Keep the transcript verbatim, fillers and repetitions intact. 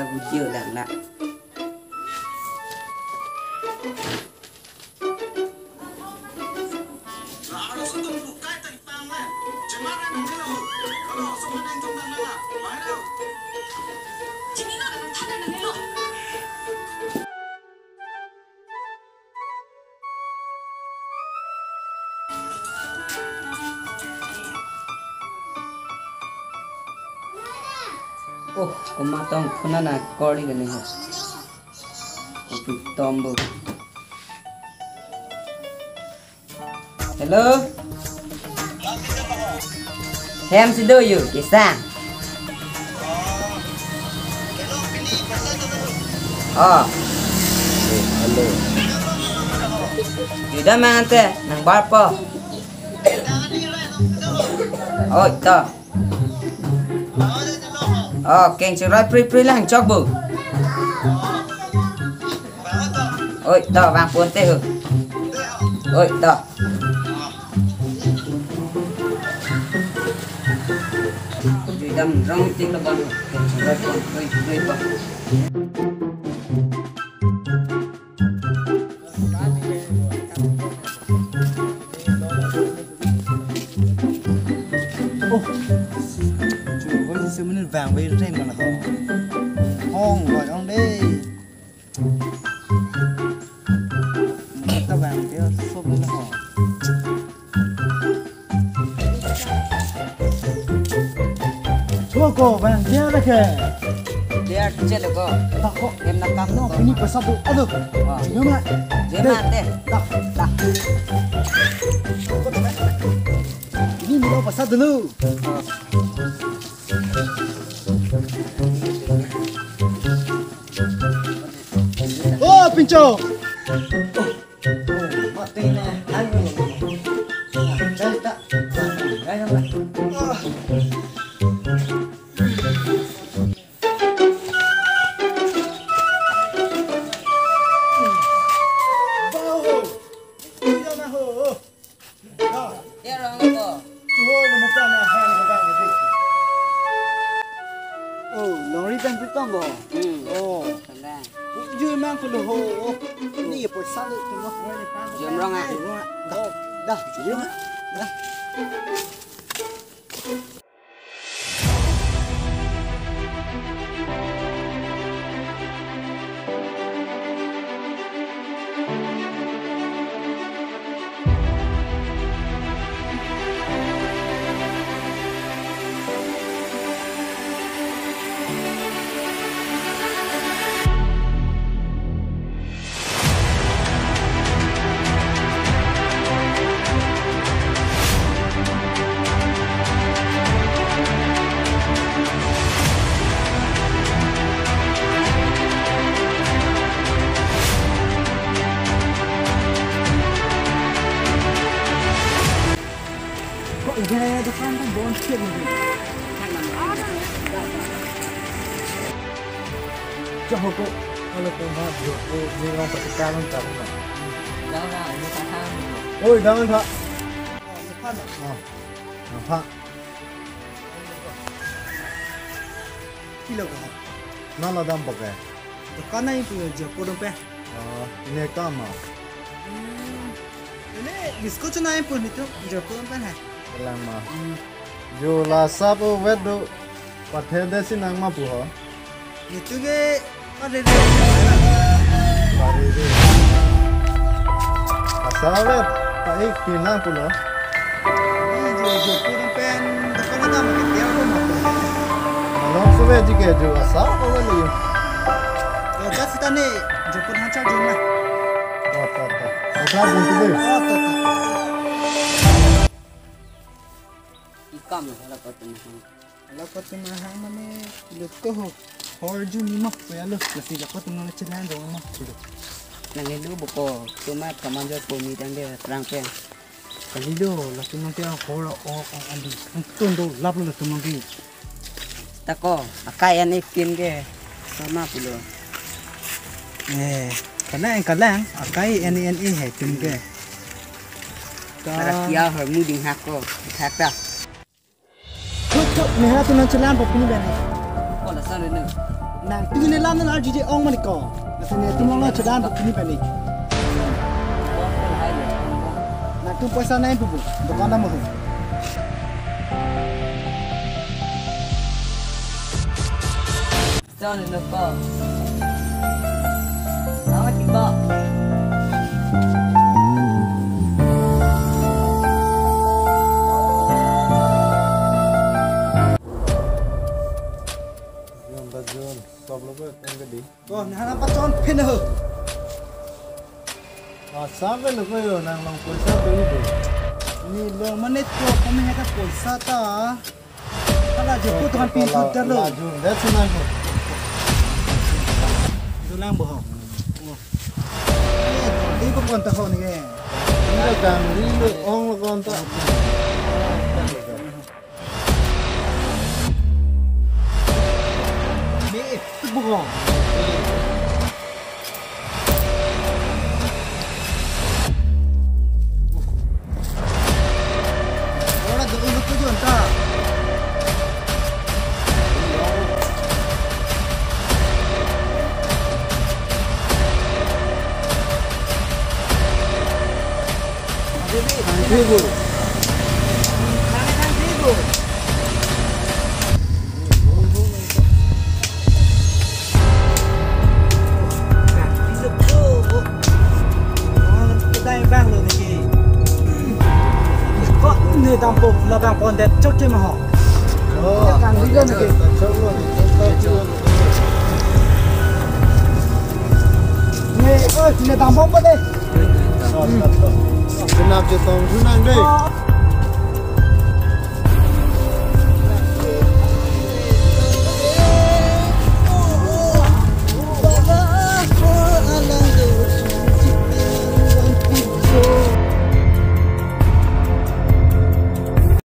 Video lang na. Oh, komat tong phone na kori kali ho. Kopi tombo. Hello? Hem si do yu, kisang. Oh. Hello. Juda mang ante, nang bar po. Oh, to. Oh, keng chiroi pri pri lang chok bu. Oi, to, vang pon te ho. Oi, to. Jui dam rong ting lo bon. Keng chiroi pon, oi, oi, pon. Oh. Chu, koi si semen vang ve reng mana ho. Hong, hoi, hong de. Mata vang dia sop mana ho. Koko, vang dia lagi. Dia kecil kok. Tak kok. Em nak kam no. Ini pesat tu. Aduh. Wah. Jema. Jema deh. Dah. Dah. Ini mau pesat dulu. Oh, pincho. Oh, mati na. Ayo. Ah, cari tak. Ayo, Pak. Ah. Baho. Iya na ho. Dah. Dia orang ko. Chuho na muka na han ko bang ke. Oh, longri pen pi tong ko. Hmm. Oh. Kandang. Jui mang ko lo ho. Ni poisa lo tu mo. Jui rong ah. Jui rong ah. Dah, dah, jui rong ah. Dah. Kok ide dukan kan bon sih ni. Cok ko, kalau tu mah, yo, ko ni orang pakai kalung tak pernah. Jangan lah, ini pasang. Oi, jangan tak. Oh, apa? Kilo ko. Nala dam pakai. Dukan na ipu Joypur dong pe. Ah, ini kama. Hmm. Ini disko chuna ipu nitu Joypur dong pe hai. Kelang ma. Hmm. Jo la sap o wet do. Pathe de sinang ma pu ho. Nitu ke Pare re. Pare re. Asa vet, pa ik pinang pulo. Ni jo jo purang pen, depan ada makin dia ko ma. Malom suve jike jo asa ko wali. To, ta sita ni, jo pun hanchar jo na. To, to, to. Asa bung tu be. To, to, to. Ikam lah, kalau kau tengah. Hala pati mahang mane luto ho. Hor ju ni mak pe alo. Lasi japo tum nang chelang dong mak. Nang ilu boko. Tuma kamanjo po mi dang de terang pen. Kali do, lasi nang te hor o o andi. Tun do lap lo tum nang ke. Tako, akai ani pin ke. Sama pulo. Eh, kalang kalang, akai ani ani hai tum ke. Para kia hor mu ding hako. Thak ta. Thuk thuk, mehra tu nang chelang po pini bani. Oh, la sa le nu. Nangtum ne lam nang arjuje ong mani ko. Lasi netum along chedan pini pini. Nangtum poisa nangpo pu. Dokan dam ho. Son lo ko. Amat tiba. Jun, ba Jun, stop lo ko, tengke di. Ko, nana pachon phen ho. Ah, sabe lo ko yo, nang long poisa pe ibu. Ne long mane to, kami hata poisa ta. Hala jo ko tuan pintu dar lo. La Jun, that's a nice one. Itu lang bohong. Oh. Eh, di ko konta ho ni ke. Ini kan di lo ong lo konta. Me, eh, tu buko. Ora do ulu tu jon ta. Thang thri bu. Kedai bang lo niki. Kok ne dampo labang pondet chot ke ma ho. Oh. Kan video niki. Ne, oh, ne dampo pa de. Kenap je tong sunang de.